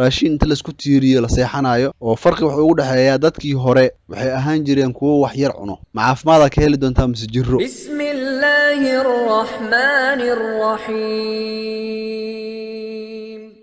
Raashin inta laisku tiiriyo la seexanayo oo farqi wuxuu ugu dhexeeyaa dadkii hore waxay ahaan jireen kuwo wax yar cuno. Ma caafimaad ka heli doontaa mise jirro? بسم الله الرحمن الرحيم.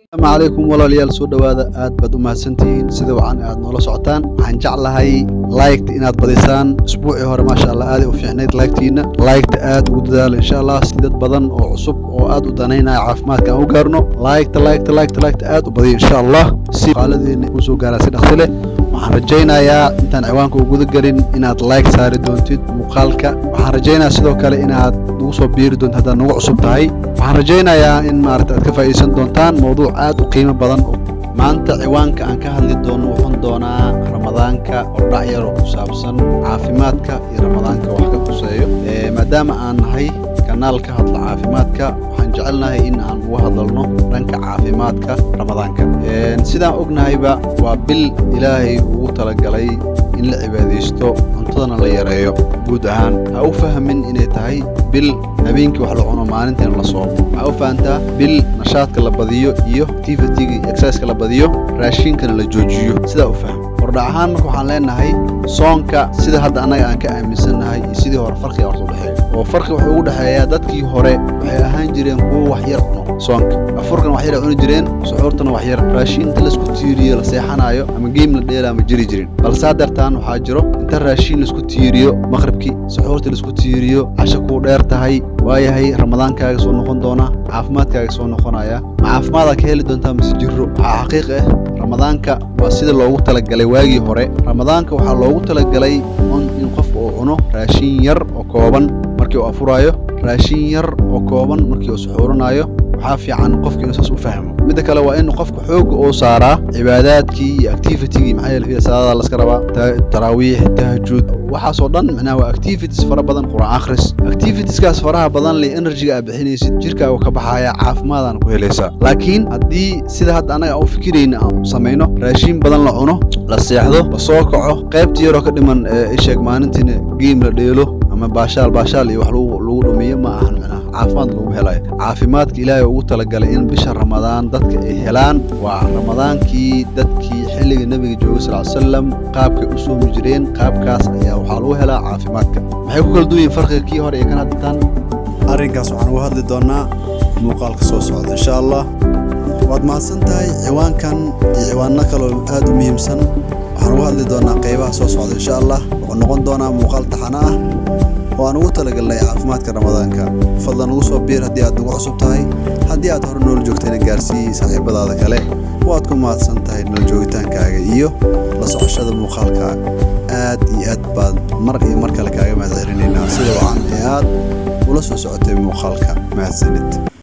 Asalaamu calaykum walaalayaal, soo dhowaada. Aad baad u mahadsantihiin sida wacan aad noola socotaan. Waxaan jeclahay like inaad badisaan. Isbuucii hore, maasha Allah, aaday u fiicnayd like-tiina. Like-ta aad ugu dadaala, insha Allah, si dad badan oo cusub oo aad u danaynaya caafimaadka aan u gaarno. Like-ta, like-ta, like-ta, like-ta aad u badiya, insha Allah, si qaaladeena kuu soo gaaraa si dhaqsi leh. Waxaan rajaynayaa intaan ciwaanka u guda gelin inaad like saari doontid muuqaalka. Waxaan rajaynayaa sidoo kale inaad nagu soo biiri doonto haddaad nagu cusub tahay. Waxaan rajaynayaa in maarata aad ka faa'iidaysan doontaan mowduuc aad u qiimo badan. Oo maanta ciwaanka aan ka hadli doono wuxuun doonaa Ramadaanka, hordhac yar oo ku saabsan caafimaadka iyo Ramadaanka wax ka khuseeyo. Maadaama aan nahay kanaal ka hadla caafimaadka, waxaan jecelnahay in aan uga hadalno dhanka caafimaadka Ramadaanka. Sidaan ognahayba, waa bil Ilaahay ugu talagalay in la cibaadaysto, cuntadana la yareeyo. Guud ahaan ha u fahmin inay tahay bil habeenkii wax la cuno, maalintiina la soomo. Waxaa u fahantaa bil nashaadka la badiyo iyo activity-ga iyo exercise-ka la badiyo, raashinkana la joojiyo. Sidaa u fahm. Hordhac ahaan marka waxaan leenahay, soonka sida hadda annaga aan ka aaminsannahay iyo sidii hore farqiga horta u dhexeeyo, oo farqi wuxuu ugu dhexeeyaa dadkii hore waxay ahaan jireen kuwo wax yar cuno. Soonka afurkan wax yar ay cuni jireen, suxuurtana wax yar. Raashin inta laisku tiiriyo la seexanayo ama game la dheela ma jiri jirin. Balse haddeertaan waxaa jiro inta raashin laisku tiiriyo maqribkii, suxuurtii laisku tiiriyo, casha kuu dheer tahay. Waayahay, Ramadaankaaga soo noqon doona, caafimaadkaaga soo noqonaya. Ma caafimaad ka heli doontaa mise jirro? Waxaa xaqiiq ah, Ramadaanka waa sida loogu talagalay. Waagii hore Ramadaanka waxaa loogu talagalay in qofka uu cuno raashin yar oo kooban markii uu afuraayo, raashin yar oo kooban markii uu suxuuranayo. Waxaa fiican qofka inuu saas u fahmo. Midda kale waa in qofka xoogga uu saaraa cibaadaadkii iyo activity-gii. Maxaa yeelay salaada laska rabaa, taraawiix, tahajud, waxaasoo dhan macnaha waa activities fara badan, Qur'aan akhris. Activitieskaas faraha badan le energy-ga aad bixinaysid jirkaaga ka baxaya, caafimaadaan ku helaysaa. Laakiin haddii sida hadda annaga aan u fikirayna aan samayno, raashin badan la cuno, la seexdo, la soo kaco, qaybta yaroo ka dhiman isheeg maalintiina game la dheelo ama baashaal baashaal iyo wax lagu dhumiyo, ma ahan macnaha caafimaad lagu helayo. Caafimaadka Ilaahay ugu talagalay in bisha Ramadaan dadka ay helaan waa Ramadaankii dadkii xilliga Nebiga joogay sal ly salam qaabkay u soomi jireen. Qaabkaas ayaa waxaa lagu helaa caafimaadka. Maxay ku kala duwan yihiin farqiga kii hore iyo kan hadda? Arrinkaas waxaan uga hadli doonaa muuqaalka soo socda, insha Allah. Waad mahadsan tahay. Ciwaankan iyo ciwaano kaloo aad u muhiimsan waxaan uga hadli doonaa qeybaha soo socda, insha Allah. Wuxuu noqon doonaa muuqaal taxano ah oo aan ugu talagalnay caafimaadka Ramadaanka. Fadlan ugu soo biir haddii aad nagu cusub tahay. Haddii aad hore noola joogtayna, gaarsii saaxiibadaada kale. Waad ku mahadsan tahay noola joogitaankaaga iyo la socoshada muuqaalka. Aad iyo aad baan mar iyo mar kale kaaga mahad celinaynaa sida wacan ee aad ula soo socotay muuqaalka. Mahadsanid.